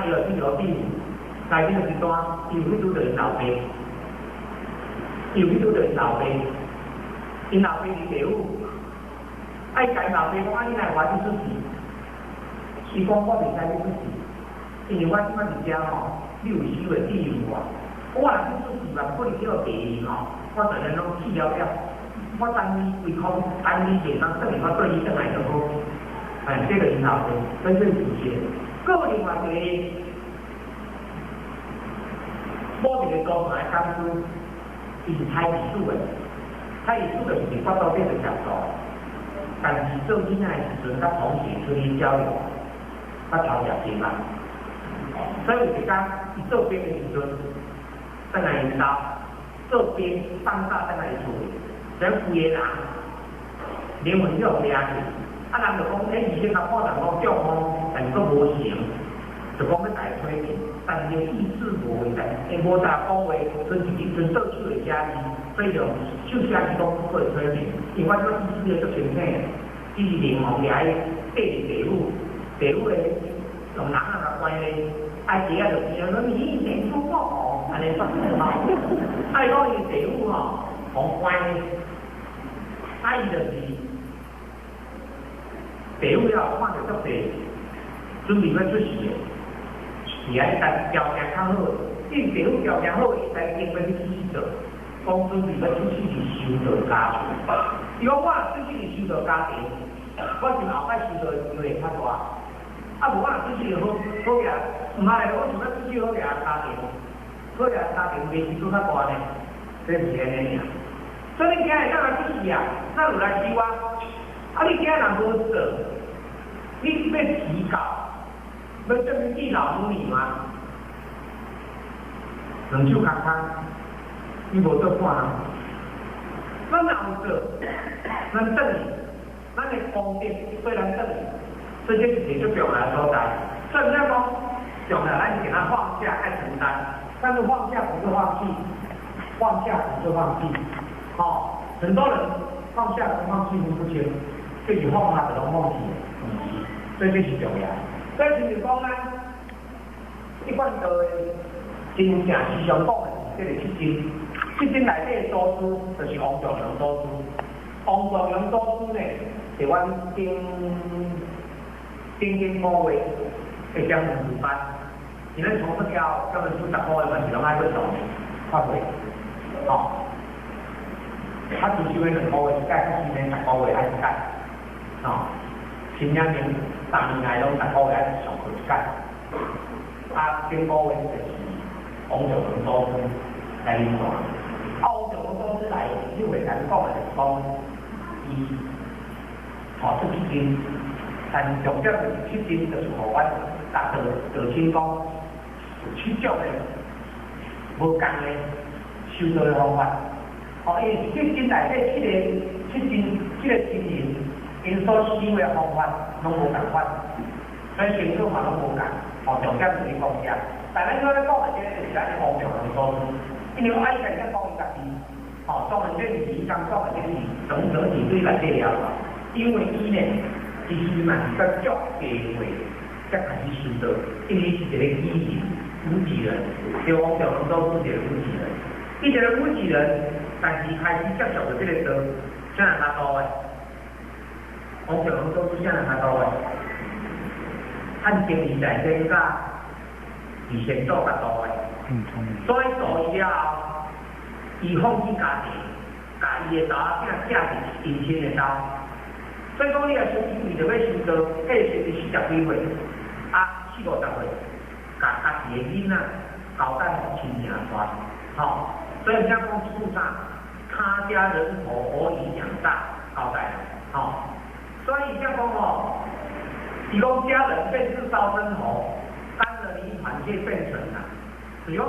伊就去羅地內面一段，伊有去拄著𪜶老爸，伊有去拄著𪜶老爸，𪜶老爸是地府，啊伊共𪜶老爸講啊，你哪會歡喜出世？伊講我袂使去出世，因為我這擺佇遮吼，你有收的庇佑我，我若去出世嘛，可能叫地獄吼，我全然攏去了了，我等你規空，等你袂當轉去，我對你轉來就好。哎，這個𪜶老爸，真正是是。閣有另外一個，某一個高門的講師，伊是太醫師的，太醫師就是佇法度底就食素，但是做囡仔的時陣，佮同學出去交流，佮偷食雞肉，所以有一工伊做兵的時陣，轉來𪜶兜做兵放假轉來伊厝裡，等規个人靈魂去予掠去，啊人就講，欸，醫生共判斷講中風，但是閣無成，就講欲共伊催眠，但是伊意識無回來，因無咋講話，賰一日賰做手會寫字，所以就手寫字講過會催眠，因為我這意識足清醒，伊是靈魂掠去缀佇地府，地府的用人仔共關咧，啊佇遐就邊仔講你以前做過哦，按呢吼，啊伊講伊地府吼，予關咧，啊伊就是地府了看著足濟準備欲出世的，是愛等條件較好，因為地府條件好，伊才經欲去出世做，講準備欲出世去修道家庭。伊講我若出世去修道家庭，我想後擺修道的機會較大。啊無我若出世好好額，毋係，我想欲出世好額家庭，好額家庭危機閣較大呢，這是按呢爾。所以你今日當來出世啊，咱有來修啊。啊，你今日若無做，你欲祈禱，欲證明見老母你嗎？兩手空空，你無做看人。咱若有做，咱轉去，咱的功德對咱轉去，所以這是一個足重要的所在。所以毋才講重要，咱是咱放下愛承擔，但是放下不是放棄，放下不是放棄。吼，很多人放下跟放棄分不清，就是放下就攏放棄，毋是，所以這是重要。所以親像講咱一貫道的真正時常講的是這個七真，七真內底的祖師就是王重陽祖師。王重陽祖師呢，是阮頂頂頂個月的掌門師班，因為從出了掌門師10個月嘛是攏愛去上發會，吼。他主修的2個月一屆，較新的10個月愛一屆，吼。新年年逐年來攏10個月愛上課一屆。啊，頂個月就是王重陽祖師來領導。啊，王重陽祖師來，迄回咱講的就是講，伊吼出七真，但是重點就是七真，就是予阮達到道親講有七種的無仝的修道的方法。哦，因為七真內底七個七真，這個真人，𪜶所修的方法攏無仝款，所以成果嘛攏無仝。哦，重點就是講遮。但咱今咧講的這個就是咱的王重陽祖師，因為愛家己講伊家己，哦，當然這是伊剛講的這是整整體對內底了，因為伊呢，其實嘛是閣足低歲才開始修道，因為伊是一個舉人，武舉人，對王重陽祖師一個武舉人，伊一個武舉人，但是開始接觸著這個道，啥人較多的？王重陽祖師啥人較多的？漢景帝在先佮李賢祖較多的，所以做伊了後，伊放棄家庭，共伊的查某囝嫁佇姻親的兜。所以講，你若相信為著欲修道，彼個時陣40幾歲，啊四五十歲，共家己的囡仔交代予親情帶，吼。所以才講一句啥？他家人頭我已養大，交代，吼。所以才講吼，伊講家人便是燒身火，乾了泥團卻變成啦。就是講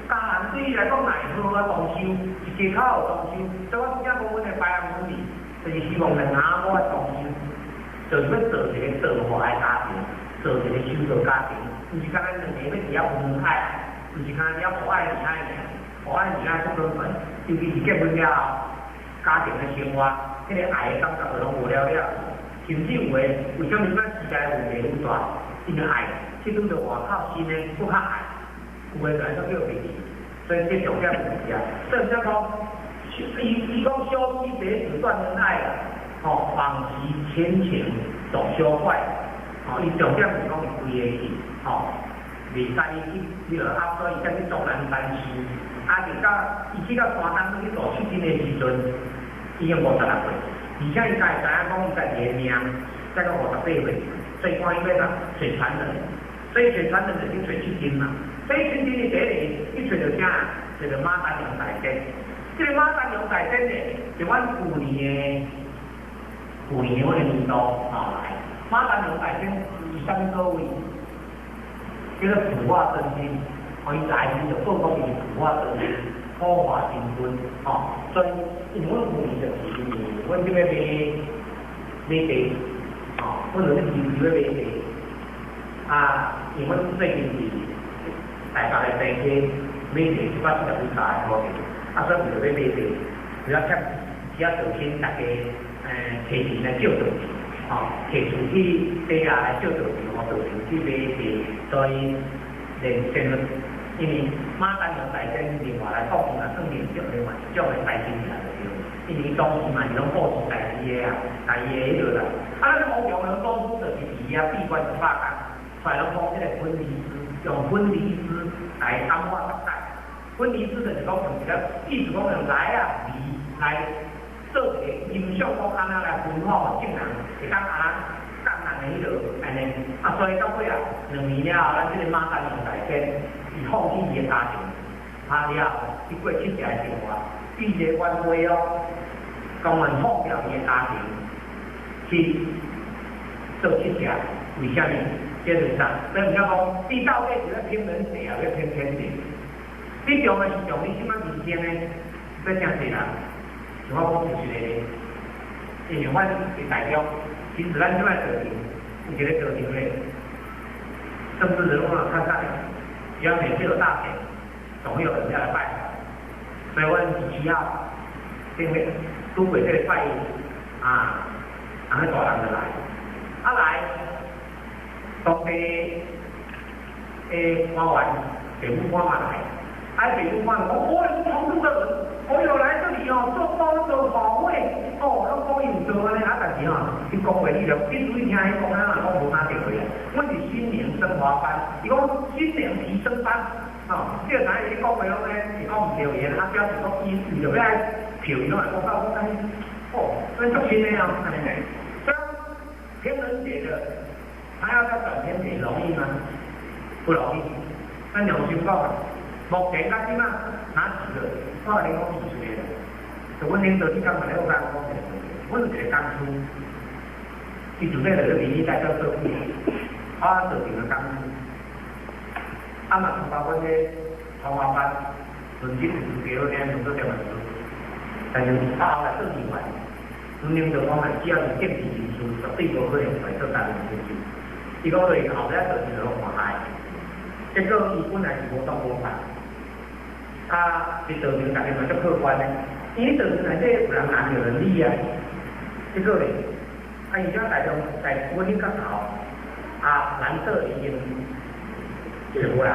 家人對伊來講，若會好啊同修，是家口有同修。所以我拄才講阮的白楊母女，就是希望兩阿某的同修，就是欲做一個道化的家庭，做一個修道家庭，毋是干焦兩個欲佇遐分愛，毋是干焦佇遐互愛爾爾，互愛爾爾出根本，尤其是結婚了後，家庭的生活，彼個愛的感覺就攏無了了。甚至有的，為啥物咱時代問題愈大？因為愛去拄著外口新的，閣較愛，有的來做叫袂記，所以這重點就是遮。所以才講，伊伊講休妻別子斷恩愛啦，吼，罔辭前情總休怪，吼，伊重點是講伊規个去，吼，袂使去彼落啊，所以才去終南山寺，啊，直到伊去到山東去做七天的時陣，已經56歲，而且伊家己知影講伊家己的命才到58歲，所以講伊欲啥揣傳人，所以揣傳人就去揣七天嘛。所以七天的第一日去揣著啥？揣著馬丹陽大仙。這個馬丹陽大仙呢，是阮舊年的阮的年度吼來。馬丹陽大仙是啥物所謂？叫做普化真君，吼，伊來時就報講伊是普化真君、普化真君，吼。所以因為阮舊年就是阮這欲買買地，吼，阮就咧籌備欲買地。啊，因為阮最近是台北的地區買地170幾塊的土地，啊，所以為著欲買地，為了欠只要道親大家提錢來借道場，吼，提厝去抵押來借道場，予道場去買地，所以連先因為馬丹陽大仙另外來講，伊嘛算另一種另外一種的大仙來就對，因為伊當時嘛是攏布施大師的啊，大師的彼落啦。啊，咱烏龍祖師就是佇遐閉關100工，出來攏講這個分離支，用分離支來感化十界。分離支就是講用一個，意思講用來啊離來做一個音響，講按怎來分化眾人，會當按怎降人的彼落按呢。啊，所以到尾啊，2年了後，咱這個馬丹陽大仙，伊放棄伊的家庭，拍了後，去過七日的生活，伊一個冤話哦，甘願放掉伊的家庭去做七日，為啥物？這就是啥？所以毋才講，你到底是欲偏人地，抑欲偏天地？你重的是重你這擺人生呢，欲誠濟人，像我講就是個，因為阮是代表，其實咱這擺道場，有一個道場咧，政治人物看上，只要每次有大選，總會有人要來拜訪，所以阮27號，頂個拄過這個拜一啊，人個大人就來，啊來，當地的官員、地府官嘛來，啊地府官講，我是成都的人，我有來這裡哦，做包做法會，哦，攏講伊有做按呢，啊但是吼，伊講話你就你注意聽，伊講啥嘛講無啥對話啊。阮是心靈升華班，伊講心靈提升班，哦，你就知影伊講話攏咧是講毋對伊，啊表示講伊為著欲愛票，伊攏會講到講按呢，哦，咱足新的哦，按呢。所以天人寫的，他要再轉天地容易嗎？不容易。咱良心講，目前到這馬哪幾個？我共你講事實的，就阮領導這工嘛咧，我共講一個，阮有一個工師，伊自細就咧民意代表做委員，啊做成個工師，啊嘛參加阮這傳華班，論職有資格，爾做做電話但是啊後來做議員，阮領導講啊，只要是政治人士，絕對無可能會做擔任選舉。伊講落去後尾做就攏看害，結果伊本來是無黨無派，啊，佇道場逐家嘛足客觀的，因為道場內底有人難有能力啊，結果咧，啊伊遮大眾在阮恁較頭，啊藍色已經找無人，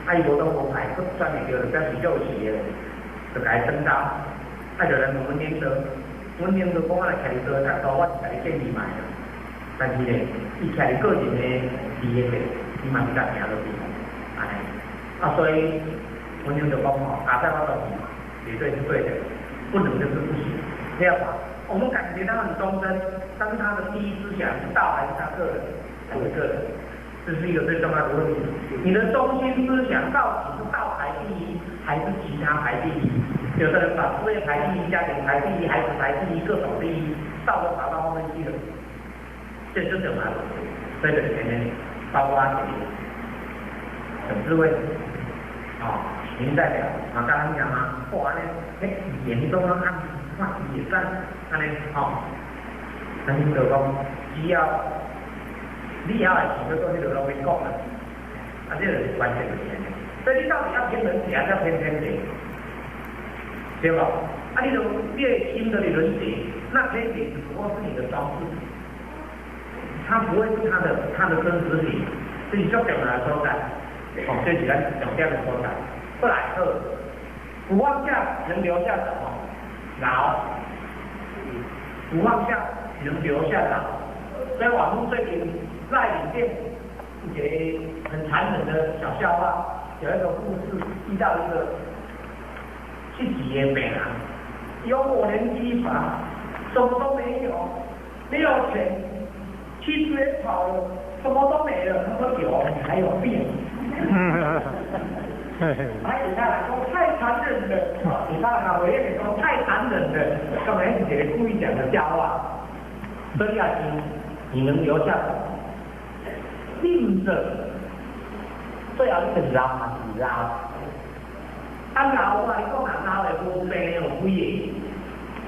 啊伊無黨無派，閣選袂著，就表示足有勢的，就共伊轉走，啊就來問阮領導，阮領導講啊，徛佇倒角度，我是共你建議覓啦，但是咧，伊徛佇個人的利益咧，伊嘛是共行落去，按呢，啊所以，阮領導講吼，阿在我同意，絕對是對的，不能就是不行，不要把，我們感覺他很忠貞，但是他的第一思想是道還是他個人，還是個人，這是一個最重要的問題。你的中心思想到底是道排第一，還是其他排第一？有的人把事業排第一，家庭排第一，孩子排第一，各種第一，道都跑到後面去了，這就是麻煩。所以就前面包括誰，陳志偉，哦，民代表，啊，剛剛講啊，哇呢，迄語言都攏按看會使，按呢，吼，咱就講，只要你曉的事，做彼個攏免講啦，啊，這就是關鍵就是按呢。所以你到底要偏人地，還是要偏天地？對無？啊，你都你的心都佇人地，那天地只不過是你的裝飾，它不會是它的真實體。這是足重要的所在，哦，這是咱重點的所在。過來好，不放下能留下什麼？老。不放下能留下老。所以網絡最近賴裡面有一個很殘忍的小笑話，有一個護士遇到一個七幾的病人，有五年積法，什麼都沒有，沒有錢，妻子也跑了，什麼都沒了。他說有，你還有病。哎，你看，說太殘忍了，你看啊，我也說太殘忍了，剛才是一個故意講的笑話。所以啊，你能留下什麼？你毋做，最後你就是老嘛是老。啊老，我甲你講啊，老會無病有幾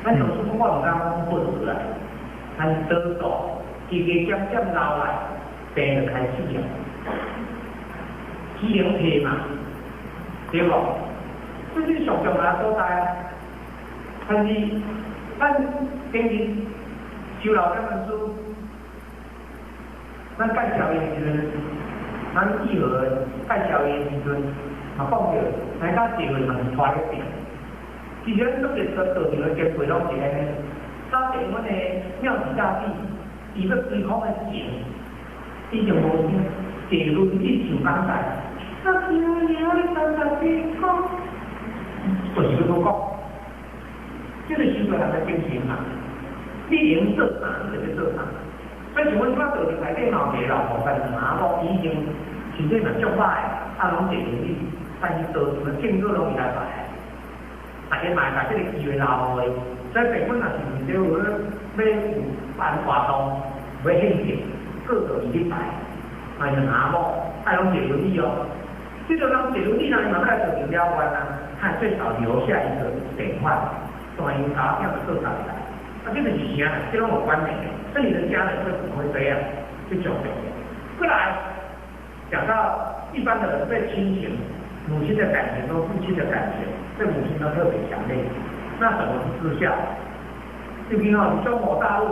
個？咱就是講我毋敢講本事啦，但是多數加加減減老來，病就開始啊，機能退嘛，對無？這是上重要的所在啊。但是咱平日修老這本書，咱介紹伊的時陣，咱以後介紹伊的時陣，嘛講著，來到社會嘛是帶咧病。其實咱做個道場的前輩攏是按呢。早前阮的妙智大帝，伊欲歸空的前，伊就無坐輪椅上講台，啊，娘娘，你單單地講，就是欲閣講，這個修道人的精神嘛，你會做啥，你就欲做啥。所以像阮這道場內底嘛有一個老婆子，阿某已經身體嘛足歹，啊，攏坐輪椅，但是道場的敬果攏伊來擺，大家嘛會共這個機會留予伊。所以病阮若是毋對，欲有辦活動，欲獻祭，各個伊去擺，嘛是阿某，愛攏坐輪椅哦。這個人坐輪椅，人嘛欲來道場了願啊，他最少留下一個典範，當因查某囝就做家己來。啊，這就是啥？這攏有關聯的。所以你的家人會怎麼會這樣？就講的。過來講到一般的人對親情、母親的感情和父親的感情，對母親都特別強烈。那什麼是至孝？就聽到中國大陸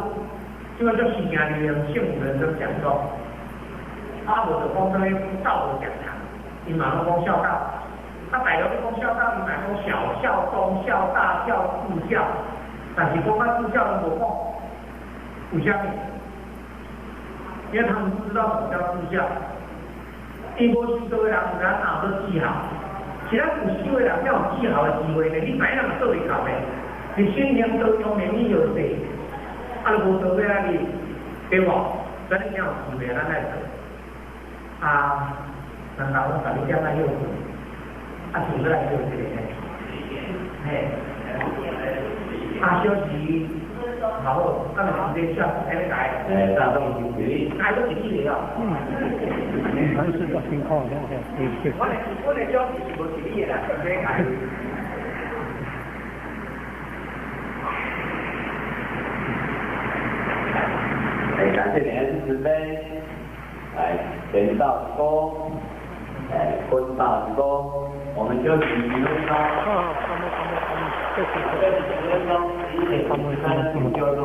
這個叫新疆的幸福人生講座，阿無就講啥物道德講堂，伊嘛攏講孝道。啊，大陸咧講孝道，伊嘛講小孝、中孝、大孝、至孝，但是講到至孝攏無講，為啥物？因為他們不知道什麼叫至孝。伊無修道的人，有咱哪有做記號？是咱有修的人才有記號的機會呢。你知影嘛做袂到呢？你先天得用免你有勢，啊，你無做欲按呢，對無？所以你才有機會，咱來做。啊，難道我共你點來休困？啊，想欲來休一下嘿，啊，小時好，咱就直接下來來。哎，大眾請起立。來都起立了。嗯，還是個情況，對。我的小時是無起立的啦，直接來。哎，感謝蓮師慈悲，來點道歌，哎，坤道歌，我們休息10分鐘。啊，好，好，好，謝謝。休息10分鐘，11點30就坐。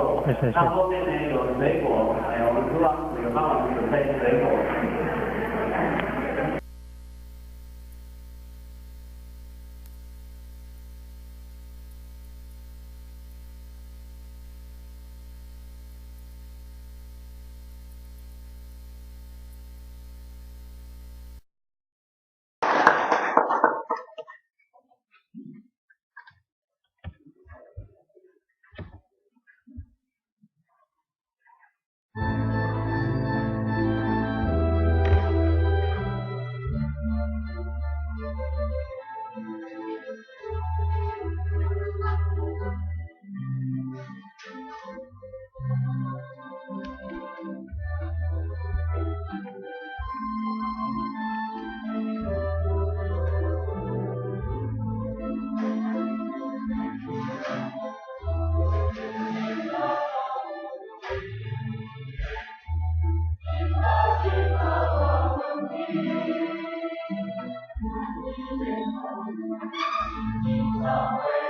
那後面呢有水果，哎，我們廚房有幫我們準備水果。